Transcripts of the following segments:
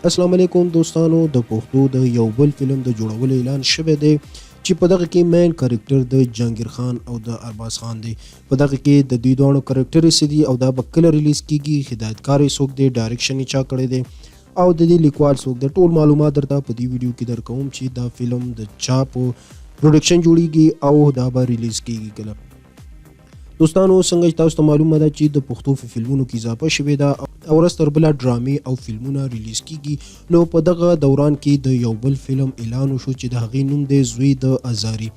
السلام علیکم دوستانو، د پښتو د یو بل فلم د جوړولو اعلان شوی دی چې په دغه کې مین کریکټر د جهانګیر خان او د ارباز خان دی. په دغه کې د دوی دواړو کریکټر څه دي او دا به کله ریلیز کیږي، هدایتکار یې څوک دی، ډایرکشن یې چا کړی دی او د دې لیکوال څوک دی، ټول معلومات درته په دې ویډیو کې درکوم چې دا فلم د چا په پروډکشن جوړیږي او دا به ریلیز کیږي کله. دوستانو، څنګه چې تاسو ته معلومه ده چې د پښتو په فلمونو کې اضافه شوې ده او ورځ تر بله ډرامې او فلمونه ریلیز کیږي، نو په دغه دوران کې د یو بل فلم اعلان وشو چې د هغې نوم دی زوی د ازاري.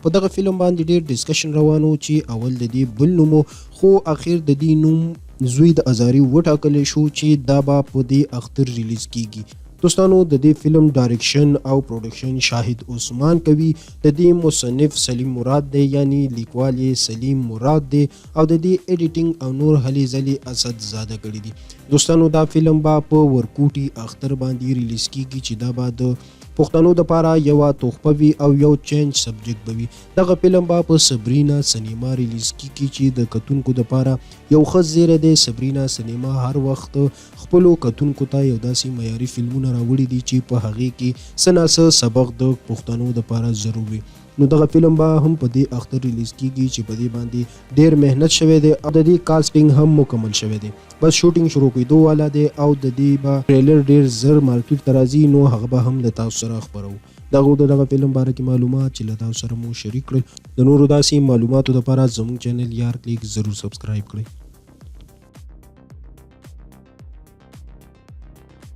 په دغه فلم باندې ډیر ډسکشن روان و چې اول د دې بل نوم، خو اخر د دې نوم زوی د ازاري وټاکل شو چې دا به په دې اختر ریلیز کیږي. دوستانو، د دې فلم ډایرکشن او پروډکشن شاهد عثمان کوي، د دې مصنف سلیم مراد دی، یعنی لیکوال یې سلیم مراد دی، او د دې ایډیټینګ او نور هلې ځلې اسد زاده کړي دي. دوستانو، دا فلم به په ورکوټي اختر باندې ریلیز کیږي چې دا به د پښتنو د پاره یوه تحفه وي او یو چینج سبجیکټ به وي. دغه فلم به په سبرینا سنیما ریلیز کیږي چې د کتونکو د پاره یو ښه زیری دی. سبرینا سنیما هر وخت خپلو کتونکو ته یو داسې معیاري فلمونه راوړي دي چې په هغې کې څه نا څه سبق د پښتنو د پاره ضرور وي، نو دغه فلم به هم په دې اختر ریلیز کیږي چې په دې باندې ډیر محنت شوی دی او د دې کاسټینګ هم مکمل شوی دی، بس شوټینګ شروع کیدو والا دی او د دې به ټریلر ډیر زر مارکیټ ته راځي، نو هغه به هم له تاسو سره خپروو. دغه و د دغه فلم باره کې معلومات چې له تاسو سره مو شریک کړل. د نورو داسې معلوماتو لپاره زموږ چینل یار کلیک ضرور سبسکرایب کړئ.